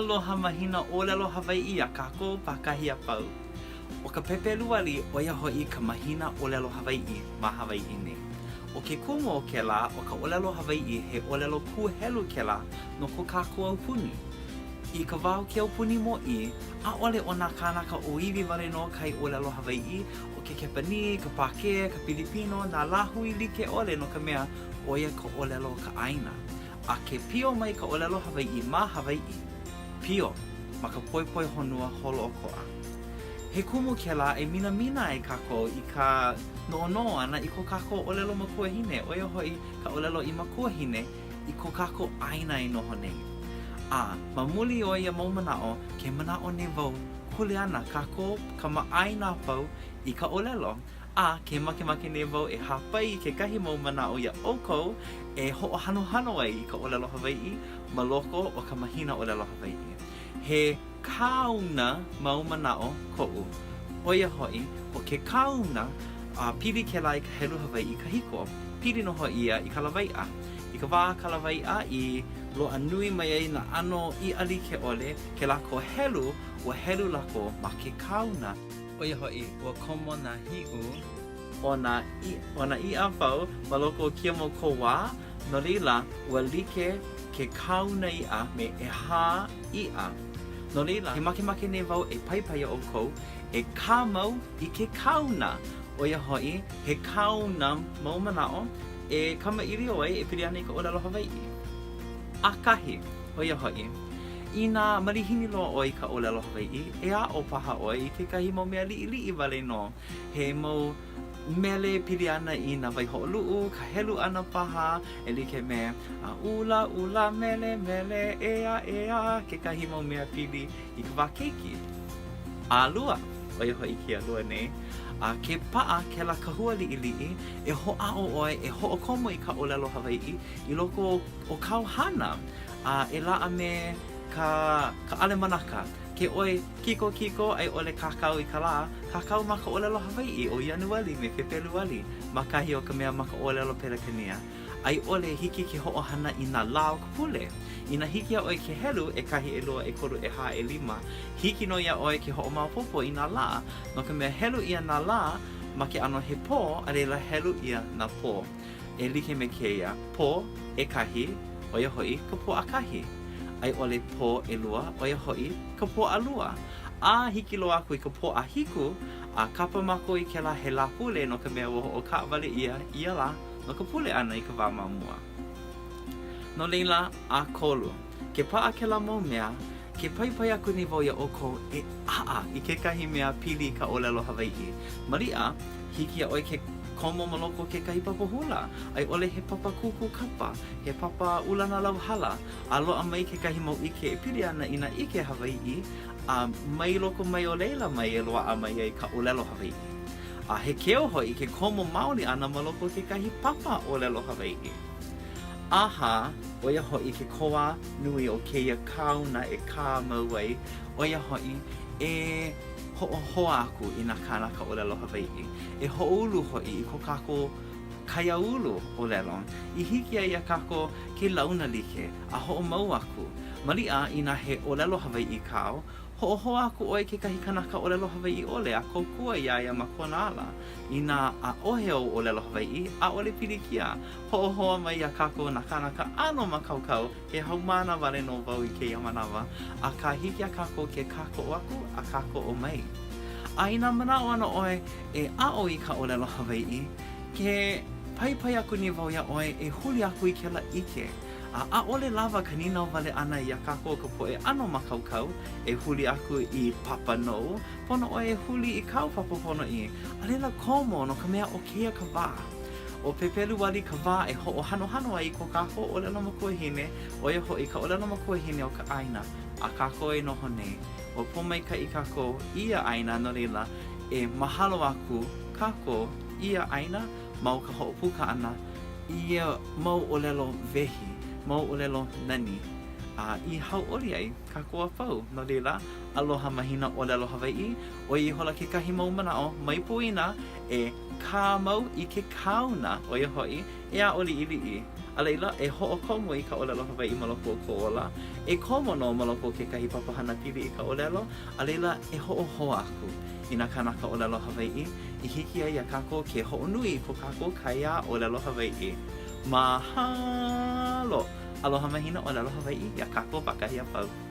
Aloha mahina ʻōlelo Hawaiʻi iā kākou pākahi a pau. ʻO ka Pepeluali, ʻo ia hoʻi ka mahina ʻōlelo Hawaiʻi ma Hawaiʻi nei. ʻO ke kumu o kēlā, ʻo ka ʻōlelo Hawaiʻi he ʻōlelo kūhelu kēlā no ko kākou aupuni. I ka wā o ke aupuni mōʻī, ʻaʻole ʻo nā kānaka ʻōiwi wale nō kai ʻōlelo Hawaiʻi, ʻo ke Kepanī, ka Pākē, ka Pilipino, nā lāhui like ʻole no ka mea, ʻo ia ka ʻōlelo o ka ʻāina. A ke pio mai ka ʻōlelo Hawaiʻi ma Hawaiʻi, pio ma ka poepoe honua holoʻokoʻa. He kumu kēlā e minamina ai kākou i ka noʻonoʻo ʻana i ko kākou ʻōlelo makuahine, ʻo ia hoʻi ka ʻōlelo i makuahine i ko kākou ʻāina e noho nei. A ma muli o ia mau manaʻo, ke manaʻo nei wau, kuleana kākou kamaʻāina a pau i ka ʻōlelo. A ke makemake nei wau e hāpai i kekahi mau manaʻo iā ʻoukou e hoʻohanohano ai i ka ʻōlelo Hawaiʻi ma loko o ka mahina ʻōlelo Hawaiʻi. He kāuna mau manaʻo koʻu. ʻO ia hoʻi, ʻo ke kāuna, a pili kēlā i ka helu Hawaiʻi kahiko. Pili nō hoʻi ia i ka lawaiʻa. I ka wā a ka lawaiʻa i loaʻa nui mai ai nā ʻano iʻa like ʻole, ke lākou helu, ua helu lākou ma ke kāuna. ʻO ia hoʻi, ua komo nā hiʻu o nā o nā iʻa a pau ma loko o kēia mau kōwā, no laila, ua like ke kāuna iʻa me ʻehā iʻa. No laila, ke makemake nei wau e paipai iā ʻoukou e kāmau i ke kāuna, ʻo ia hoʻi, he kāuna mau manaʻo e kamaʻilio ai e pili ana i ka ʻōlelo Hawaiʻi. ʻAkahi, ʻo ia hoʻi, inā malihini loa ʻoe i ka ʻōlelo Hawaiʻi, e aʻo paha ʻoe i kekahi mau mea liʻiliʻi wale nō, he mau mele pili ana i nā waihoʻoluʻu, ka helu ʻana paha, e like me a ʻula ʻula mele mele ʻea ʻea, kekahi mau mea pili i ka wā keiki. ʻAlua, ʻo ia hoʻi kēia lua nei, a ke paʻa kēlā kahua liʻiliʻi, e hoʻāʻo ʻoe e hoʻokomo i ka ʻōlelo Hawaiʻi i loko o kāu hana, a e laʻa me ka ka ʻalemanaka, ke ʻoe kikokiko a i ʻole kākau i ka lā, kākau ma ka ʻōlelo Hawaiʻi ʻo Ianuali me Pepeluali ma kahi o ka mea ma ka ʻōlelo Pelekania, a i ʻole hiki ke hoʻohana i nā lā o ka pule. Inā hiki iā ʻoe ke helu, ʻekahi, ʻelua, ʻekolu, ʻehā, ʻelima, hiki nō iā ʻoe ke hoʻomaopopo i nā lā, no ka mea helu ʻia nā lā ma ke ʻano he pō, a laila helu ʻia nā pō. E like me kēia, pō ʻekahi, ʻo ia hoʻi ka Pōʻakahi, a i ʻole pō ʻelua, ʻo ia hoʻi ka Pōʻalua. A hiki loa aku i ka Pōʻahiku, a kapa mākou i kēlā he Lāpule no ka mea ua hoʻokaʻawale ʻia ia lā no ka pule ʻana i ka wā ma mua. No laila, ʻakolu, ke paʻa kēlā mau mea, ke paipai aku nei wau iā ʻoukou e ʻaʻa i kekahi mea pili i ka ʻōlelo Hawaiʻi. Maliʻa, hiki iā ʻoe ke komo ma loko o kekahi papa hula, a i ʻole he papa kūkū kapa, he papa ulana lauhala, a loaʻa mai kekahi mau ʻike e pili ana i nā ʻike Hawaiʻi, a mai loko mai o laila mai e loaʻa mai ai ka ʻōlelo Hawaiʻi. A he keu hoʻi ke komo maoli ʻana ma loko o kekahi papa ʻōlelo Hawaiʻi. ʻAhā, ʻo ia hoʻi ke kōā nui o kēia kāuna e kāmau ai, ʻo ia hoʻi, e hoʻohoa aku i nā kānaka ʻōlelo Hawaiʻi, e hoʻoulu hoʻi i ko kākou kaiāulu ʻōlelo, i hiki ai iā kākou ke launa like a hoʻomau aku. Maliʻa, inā he ʻōlelo Hawaiʻi kāu, hoʻohoa aku ʻoe i kekahi kanaka ʻōlelo Hawaiʻi ʻole a kōkua iā ia ma kona ala. Inā ʻaʻohe ou ʻōlelo Hawaiʻi, ʻaʻole pilikia. Hoʻohoa mai iā kākou nā kānaka ʻano mākaukau, he haumāna wale nō wau i kēia manawa, akā hiki iā kākou ke kākoʻo aku a kākoʻo mai. A inā manaʻo ana ʻoe e aʻo i ka ʻōlelo Hawaiʻi, ke paipai aku nei wau iā ʻoe e huli aku i kēlā ʻike. A ʻaʻole lawa ka nīnau wale ʻana iā kākou ka poʻe ʻano mākaukau e huli aku i papa nou, pono ʻoe e huli i kāu papa ponoʻī, a laila komo no ka mea ʻo kēia ka wā. ʻO Pepeluali ka wā e hoʻohanohano ai i ko kākou ʻōlelo makuahine, ʻo ia hoʻi ka ʻōlelo makuahine o ka ʻāina a kākou e noho nei. Ua pōmaikaʻi kākou i ia ʻāina, no laila, e mahalo aku kākou i ia ʻāina ma o ka hoʻopuka ʻana i ia mau ʻōlelo wehi, mau ʻōlelo nani. A i hauʻoli ai kākou a pau. No laila, aloha mahina ʻōlelo Hawaiʻi, ʻo ia ihola kekahi mau manaʻo mai poina e kāmau i ke kāuna, ʻo ia hoʻi, e aʻo liʻiliʻi. A laila, e hoʻokomo i ka ʻōlelo Hawaiʻi ma loko o kou ola, e komo nō ma loko o kekahi papahana pili i ka ʻōlelo, a laila, e hoʻohoa aku i nā kānaka ʻōlelo Hawaiʻi i hiki ai iā kākou ke hoʻonui i ko kākou kaiaʻōlelo Hawaiʻi. Mahalo! Aloha mahina ʻōlelo Hawaiʻi iā kākou pākahi a pau.